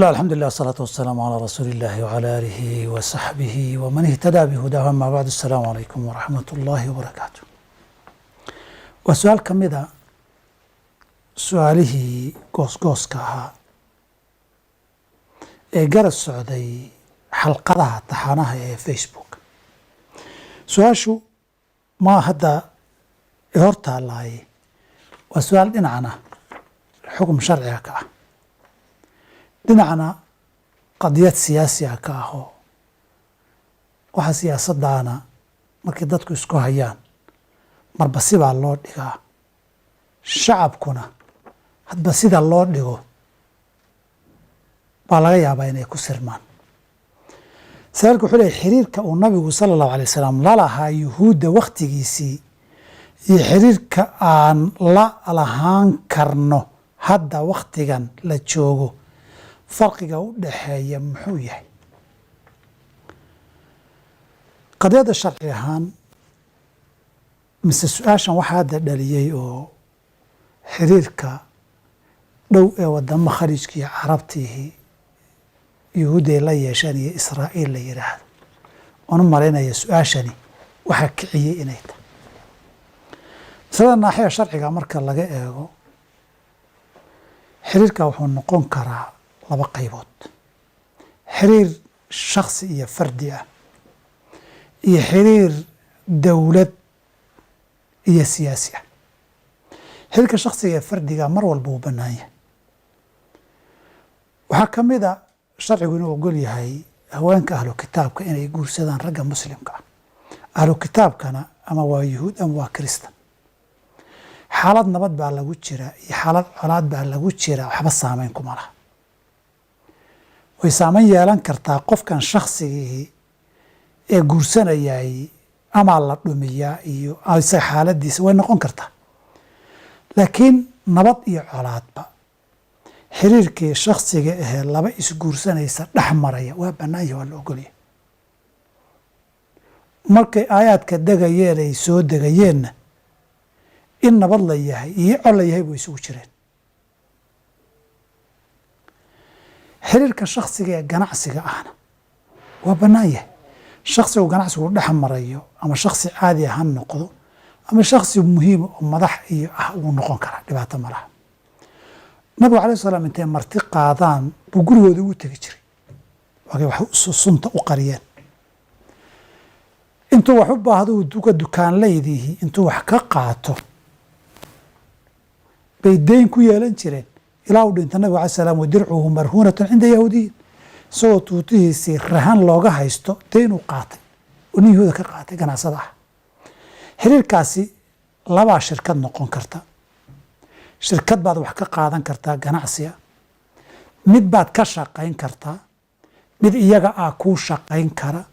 الحمد لله والصلاة والسلام على رسول الله وعلى آله وصحبه ومن اهتدى بهداه أما بعد السلام عليكم ورحمة الله وبركاته. Waa su-aal ka mid a su-aalihii goosgooska ahaa ee garab socday xalqadaha taxanaha ee Facebook. Su-aashu ma hadda hor taallaaye, waa su-aal dhinacna xukum sharciga ka ah, dhinacna qadiyad siyaasi ah ka ahoo waxa siyaasaddaana markay dadku isku hayaan marba sibaa loo dhigaa, shacabkuna hadba sida loo dhigo baa laga yaabaa inay ku sirmaan. Saalku wuxuu leeyahy, xiriirka uu nabigu sala allahu alay wasalam lalahaa yuhuudda wakhtigiisii iyo xiriirka aan la lahaan karno hadda wakhtigan la joogo, farqiga u dhaxeeya muxuu yahay? Qadiyadda sharci ahaan mise su-aashan waxaa hadda dhaliyey oo xiriirka dhow ee wadamo khaliijka iyo carabtiihi yuhuudday la yeesheen iyo Israa'iil la yidhaahdo, oon u malaynaya su-aashani waxaa kiciyey inay tahay masalada naaxiya sharciga. Marka laga eego, xiriirka wuxuu noqon karaa laba qaybood: xiriir shaksi iyo fardi ah iyo xiriir dowlad iyo siyaasi ah. Xiriirka shaksiga ee fardiga mar walba wuu bannaan yahay. Waxaa ka mid a sharcigu inuu ogol yahay haweenka ahlu kitaabka inay guursadaan ragga muslimka ah. Ahlu kitaabkana ama waa yuhuud ama waa kiristan. Xaalad nabad baa lagu jiraa iyo xaalad colaad baa lagu jiraa, waxba saameyn kuma laha. Way saameyn yeelan kartaa qofkan shaksigihii ee guursanayay amaa la dhumiyaa iyo isaga xaaladiisa way noqon kartaa, laakiin nabad iyo colaadba xiriirkii shaksiga ahee laba isguursanaysa dhex maraya waa bannaan yahay, waa la ogolyahay. Markay aayaadka degayeen ay soo degayeenna, in nabad la yahay iyo col la yahay buu isugu jireen. Xiriirka shaksiga ee ganacsiga ahna waa bannaan yahay. Shaksigu ganacsigu dhex marayo ama shaksi caadi ha noqdo ama shaksi muhiima oo madax iyo ah wuu noqon karaa, dhibaato ma laha. Nabigu alayh salaam intay marti qaadaan buu gurigooda ugu tegi jiray, waakay wax sunta u qariyeen. Intuu wax u baahdo duka dukaanlaydiihi intuu wax ka qaato bay deyn ku yeelan jireen ilaa uu dhinta nabigu alay slam, wa dircuhu marhuunatun cinda yahuudiyin, isagoo tuutihiisii rahan looga haysto deyn uu qaatay oo nin yahuuda ka qaatay ganacsada ah. Xiriirkaasi labaa shirkad noqon karta. Shirkad baad wax ka qaadan kartaa ganacsiga, mid baad ka shaqayn kartaa, mid iyaga ah kuu shaqayn kara.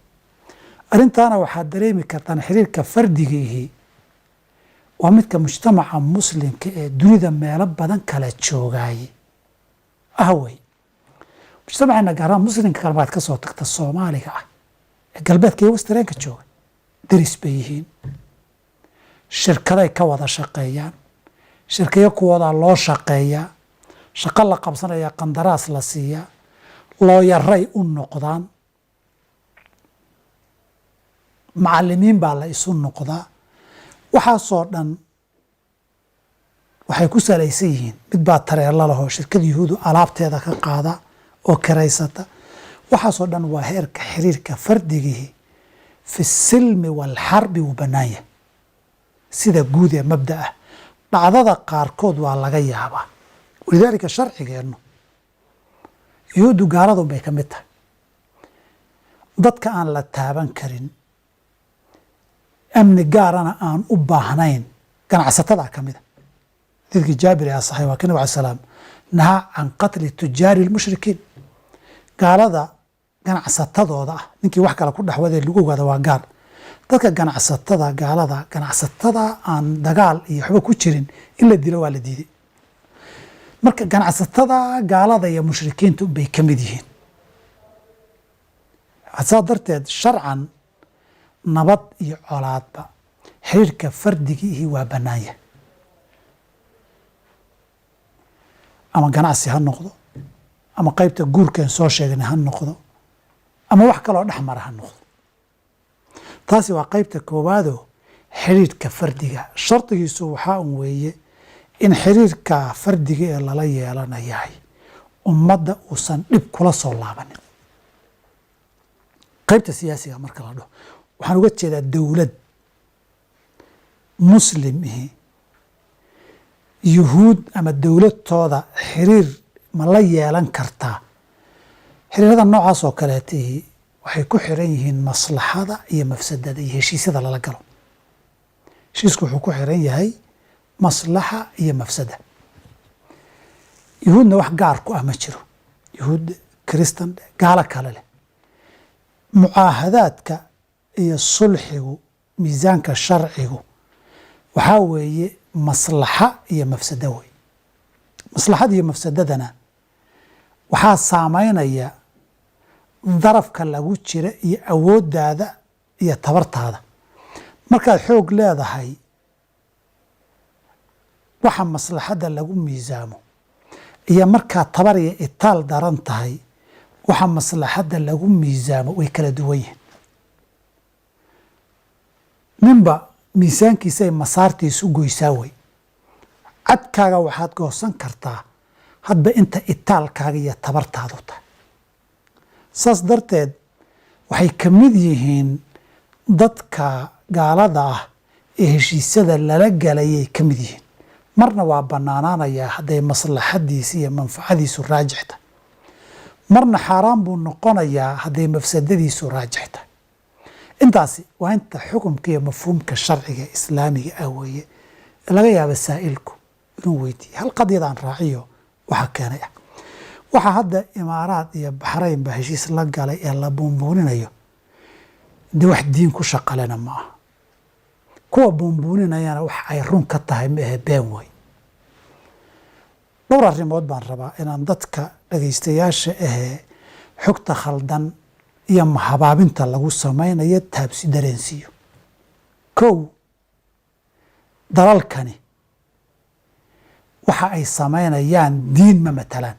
Arrintaana waxaad dareemi kartaan, xiriirka fardigiihi waa midka mujtamaca muslimka ee dunida meelo badan kala joogaayey ah wey. Mujtamaceena, gaar ahaan muslimka kale baad ka soo tagta Soomaaliga ah ee galbeedka iyo westareenka jooga, deris bay yihiin, shirkaday ka wada shaqeeyaan, shirkayo kuwoodaa loo shaqeeyaa, shaqo la qabsanayaa, qandaraas la siiyaa, looyaray u noqdaan, macalimiin baa la isu noqdaa. Waxaasoo dhan waxay ku salaysan yihiin mid baa tareella lahoo shirkada yuhuudu alaabteeda ka qaada oo kiraysata. Waxaasoo dhan waa heerka xiriirka fardigihi fi silmi waalxarbi wuu bannaan yahay sida guud ee mabda ah. Dhacdada qaarkood waa laga yaabaa. Walidaalika sharcigeennu yuhuuddu gaaladun bay ka mid tahay dadka aan la taaban karin, amni gaarana aan u baahnayn. Ganacsatada ka mida xadiidkii Jaabir ee asaxay waa ka nabig alay salaam nahaa can qatli tujaari lmushrikiin, gaalada ganacsatadooda ah. Ninkii wax kale ku dhexwadee lagu ogaada waa gaar. Dadka ganacsatada gaalada, ganacsatada aan dagaal iyo waxba ku jirin, in la dilo waa la diiday. Marka ganacsatada gaalada iyo mushrikiinta bay ka mid yihiin. Saa darteed sharcan nabad iyo colaadba xiriirka fardigiihi waa bannaan yahay, ama ganacsi ha noqdo. Ama qaybta guurkeen soo sheegnay ha noqdo, ama wax kaloo dhex mara ha noqdo. Taasi waa qaybta koowaadoo xiriirka fardiga. Shardigiisu waxaa un weeye in xiriirka fardiga ee lala yeelanayahay ummadda uusan dhib kula soo laabanin. Qaybta siyaasiga marka la dhaho, waxaan uga jeedaa dowlad Muslim ihi Yuhuud ama dowladtooda xiriir ma la yeelan kartaa? Xiriirada noocaas oo kaleetihi waxay ku xiran yihiin maslaxada iyo mafsadada iyo heshiisyada lala galo. Heshiisku wuxuu ku xiran yahay maslaxa iyo mafsada. Yuhuudna wax gaar ku ah ma jiro. Yuhuud, Kristan, gaalo kale leh, mucaahadaadka iyo sulxigu, miisaanka sharcigu waxaa weeye maslaxa iyo mafsado wey. Maslaxada iyo mafsadadana waxaa saameynaya darafka lagu jira iyo awooddaada iyo tabartaada. Markaad xoog leedahay, waxa maslaxadda lagu miisaamo iyo markaad tabar iyo itaal daran tahay, waxa maslaxadda lagu miisaamo way kala duwan yihiin. Ninba miisaankiisay masaartiisu goysaa wey. Cadkaaga waxaad goosan kartaa hadba inta itaalkaaga iyo tabartaadu tahay. Saas darteed waxay ka mid yihiin dadka gaalada ah ee heshiisyada lala galayay ka mid yihiin. Marna waa bannaanaanayaa hadday maslaxadiisi iyo manfacadiisu raajix tahay, marna xaaraan buu noqonayaa hadday mafsadadiisu raajix tahay. Intaasi waa inta xukumka iyo mafhuumka sharciga islaamiga ah weeye. Laga yaaba saa'ilku inuu weydiiye hal qadiyadaan raaciyo. Waxaa keenay ah waxaa hadda Imaaraad iyo Baxrayn baa heshiis la galay ee la buunbuuninayo, de wax diin ku shaqalena ma aha. Kuwa buunbuuninayana wax ay run ka tahay ma ahe, been wey. Dhowr arrimood baan rabaa inaan dadka dhagaystayaasha ahee xogta khaldan iyo mahabaabinta lagu samaynayo taabsi dareensiiyo. Kow, dalalkani waxa ay samaynayaan diin ma matalaan.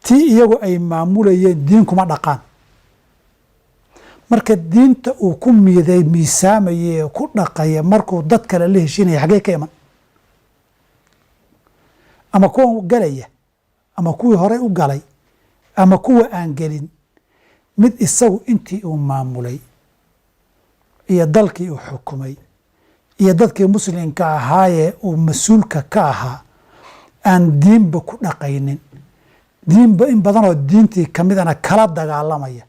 Tii iyagu ay maamulayeen diin kuma dhaqaan. Marka diinta uu ku miiday miisaamayay ee ku dhaqaya markuu dad kale la heshiinaya, xaggee ka iman? Ama kuwan galaya ama kuwii horey u galay ama kuwa aan gelin, mid isagu intii uu maamulay iyo dalkii uu xukumay iyo dadkii muslimka ahaayee uu mas-uulka ka ahaa aan diinba ku dhaqaynin, diinba in badanoo diintii kamidana kala dagaalamaya,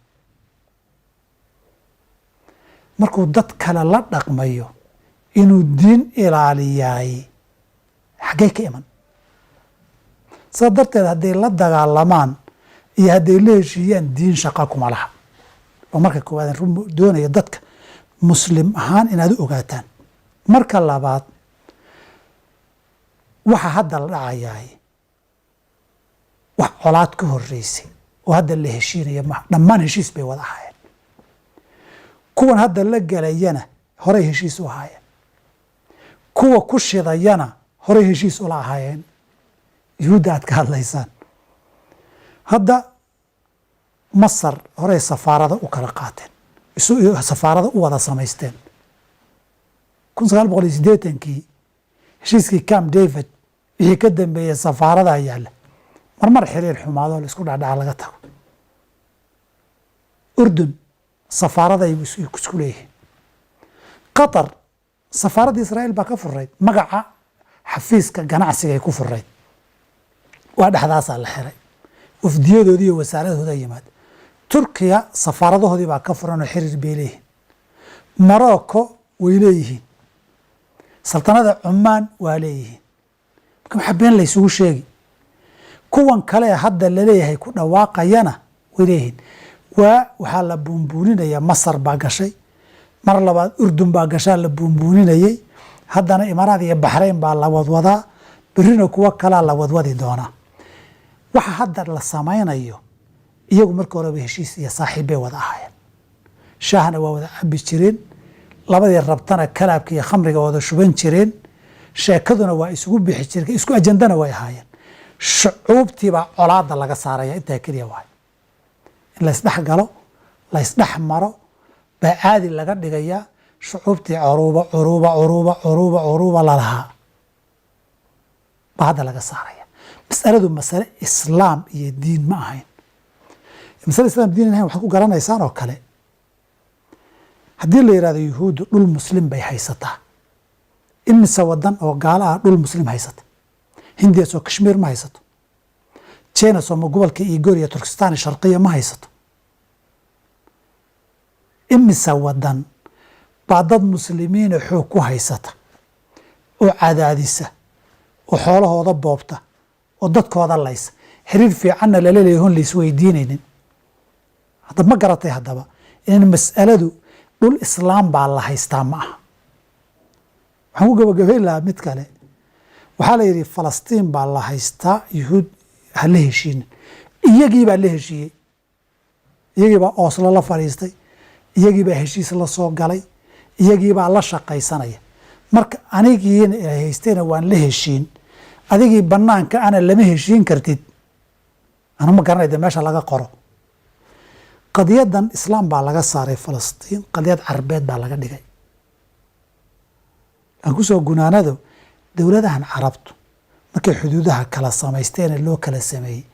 markuu dad kale la dhaqmayo inuu diin ilaaliyaay xaggey ka iman? Saa darteed hadday la dagaalamaan iyo hadday la heshiiyaan, diin shaqa kuma laha. Oo marka koowaad run doonaya dadka muslim ahaan inaad u ogaataan. Marka labaad, waxa hadda la dhacayaay wax colaad ka horeysay oo hadda la heshiinaya ma. Dhammaan heshiis bay wada ahaayeen. Kuwan hadda la gelayana horey heshiis u ahaayeen, kuwa ku shidayana horey heshiis ula ahaayeen. Yuhuudda aad ka hadlaysaan hadda, Masar horey safaarada u kala qaateen, safaarada u wada samaysteen. 1980-kii heshiiskii Camp David wixii ka dambeeyey safaaradaa yaalla. Marmar xiriir xumaado la isku dhacdhaca laga tago. Urdun safaaraday isku leeyihiin. Qatar safaaradda Israa'iil baa ka furayd, magaca xafiiska ganacsiga ay ku furayd. Waa dhexdaasaa la xiray, wafdiyadoodii iyo wasaaradahooda yimaad. Turkiya safaaradahoodii baa ka furan oo xiriir bay leeyihiin. Morocco way leeyihiin. Saltanada Cumaan waa leeyihiin. Marka maxaa been laysugu sheegi? Kuwan kale ee hadda laleeyahay ku dhawaaqayana way leeyihiin. Waa waxaa la buunbuuninaya Masar baa gashay, mar labaad Urdun baa gashaa la buunbuuninayey, haddana Imaaraad iyo Baxrayn baa la wadwadaa, berrina kuwo kalaa la wadwadi doonaa. Waxa hadda la samaynayo, iyagu marka horeba heshiis iyo saaxiib bay wada ahaayeen. Shaahna waa wada cabi jireen, labadii rabtana kalaabka iyo khamriga wada shuban jireen, sheekaduna waa isugu bixi jireen, isku ajandana way ahaayeen. Shucuubtiibaa colaadda laga saaraya, intaa keliya waay. In laysdhex galo, laysdhex maro baa caadi laga dhigayaa. Shucuubtii curuuba, curuuba, curuuba, curuuba, curuuba lalahaa baa hadda laga saaraya. Masaladu masale islaam iyo diin ma ahayn. Masale islaam diin ahayn waxaad ku garanaysaan oo kale, haddii la yidhahdo Yuhuuddu dhul Muslim bay haysataa, imise wadan oo gaalo ah dhul Muslim haysata? Hindiya soo Kashmiir ma haysato? China sooma gobolka Igor iyo Turkistan Sharqiya ma haysato? Imise wadan baa dad Muslimiina xoog ku haysata oo cadaadisa oo xoolahooda boobta oo dadkooda laysa, xiriir fiicanna lala leeyahay hon laisweydiinaynin? Hadda ma garatay haddaba in mas'aladu dhul islaam baa la haystaa ma aha? Waxaan ku gabagabayn lahaa mid kale. Waxaa la yidhi Falastiin baa la haystaa, Yuhuud ha la heshiinin. Iyagii baa la heshiiyey, iyagii baa Ooslo la fadhiistay, iyagii baa heshiis la soo galay, iyagii baa la shaqaysanaya. Marka anigiina haystayna waan la heshiin, adigii banaanka ana lama heshiin kartid. Anu ma garanay de meesha laga qoro. Qadiyadan islaam baa laga saaray Falastiin, qadiyad Carbeed baa laga dhigay. Aan kusoo gunaanado, dowladahan Carabtu markay xuduudaha kala samaysteene loo kala sameeyey,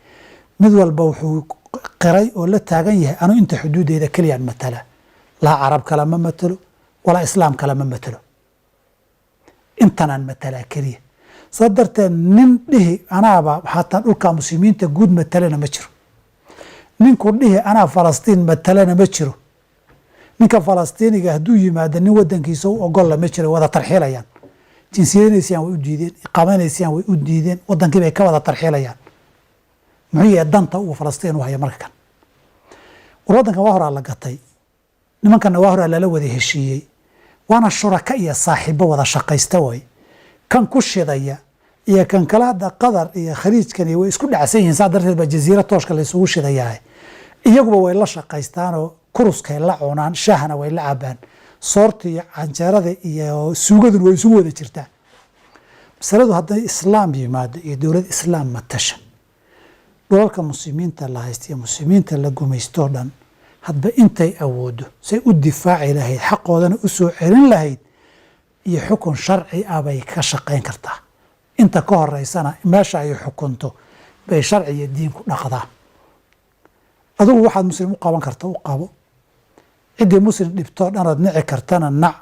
mid walba wuxuu qiray oo la taagan yahay, anu inta xuduudeeda keliyaan matala, laa Carab kale ma matalo walaa Islaam kale ma matalo, intanaan matalaa keliya. Saa darteed nin dhihi anaaba xataa dhulka Muslimiinta guud matalana ma jiro, ninku dhihi anaa Falastiin matalana ma jiro. Ninka Falastiiniga hadduu yimaado, nin wadankiisa u ogolla ma jiro, wada tarxiilayaan. Jinsiyanaysayaan way u diideen, iqaamanaysayaan way u diideen, wadankii bay ka wada tarxiilayaan. Muxuu yahay danta uu Falastiin u haya? Marka kan war waddankan waa horaa la gatay, nimankanna waa horaa lala wada heshiiyey, waana shuraka iyo saaxiibo wada shaqaysta way. Kan ku shidaya iyo kan kale hadda Qatar iyo Khaliijkani way isku dhacsan yihiin, saa darteed baa jaziira tooshka la isugu shidayaa. Iyaguba way la shaqaystaanoo kuruskay la cunaan, shaahna way la cabaan, soorta iyo canjeerada iyo suugaduna way isugu wada jirtaa. Masaladu hadday islaam yimaado iyo dowlad islaam matasha, dhulalka Muslimiinta la haysta iyo Muslimiinta la gumaystoo dhan, hadba intay awoodo say u difaaci lahayd, xaqoodana u soo celin lahayd iyo xukun sharci ah bay ka shaqayn kartaa. Inta ka horeysana meesha ay xukunto bay sharci iyo diin ku dhaqdaa. Adigu waxaad Muslim u qaban karta u qabo, ciddii Muslim dhibtoo dhanood nici kartana nac.